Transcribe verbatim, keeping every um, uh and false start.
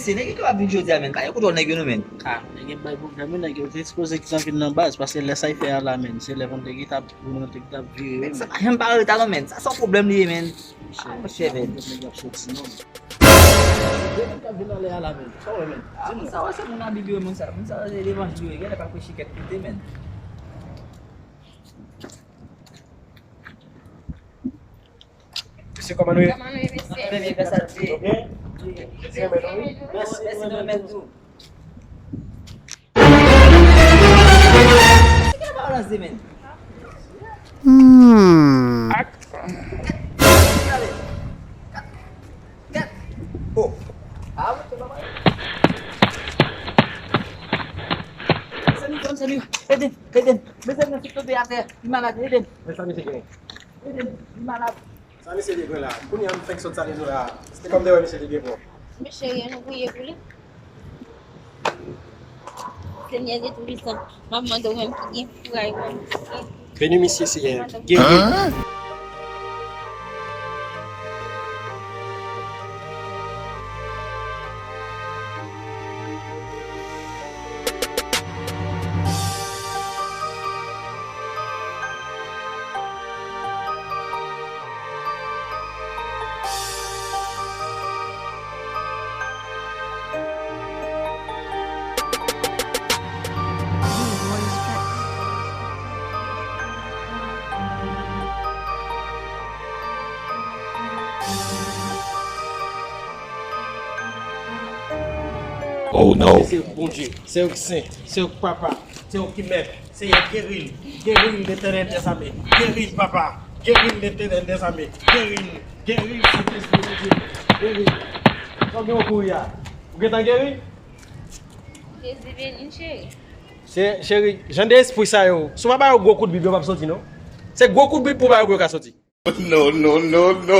Se nèg yo ki ap vin jodi a, menn. Pa gen kontwòl nèg yo, non, menn. Ah, nèg yo bay pwoblèm, wi, nèg yo te sipoze ki t ap vin nan baz, paske lè sa y fè a la, menn, se lè Volonte ki t ap, Volonte ki t ap vire, wi, menn. Sa pa janm pare ta, non, menn. Sa se yon pwoblèm li ye, menn. Ah, monchè, menn. Nèg ap soti, non. Depi m t ap vin anlè a la, menn. Sa w wè, menn? Ah, moun sa yo se moun a Bib yo, moun sa, moun sa yo se levanjil yo ye. Genlè pa preche kèk kote, menn. Mesye, kòman nou ye? Kòman nou ye, mesye? N ap byen, grasa Dye. Nou byen? Dye renmen nou, wi. Mèsi, nou renmen nou tou. Ki gen pawòl an se, menn? Hmm. Gade. Gade. Oh. Ah, wi, se pa mal. Mezanmi, mezanmi, ede m, ede m. Mezanmi, nan ti tonbe atè, li malad, ede m. Men sa misye genyen. Ede m, li malad. Sa misye te pran la? Kounye a m fenk sot sa li di w la. Se kòm te wè misye te gen bon. Mesye, nou priye pou li. Senyè Dye Toupisan, m ap mande w menm ki gen kouraj, menm ki gen... Beni misye, Senyè. Geri. Oh no. Se ou k Bondye, se ou k Sen, se ou k Papa, se ou ki Mèt. Seyè, geri l, geri l, Letènèl dèzame. Geri l, papa, geri l, Letènèl dèzame. Geri l, geri l, Sentespri Bondye, geri l. Sa w gen w kouri a? Ou gentan geri? Jezi beni n, cheri. Se, cheri, jan de espri sa yo, si w pa ba yo gwo kout bib, yo p ap soti, non. Se gwo kout bib pou w ba yo pou yo ka soti. No, no, no, no.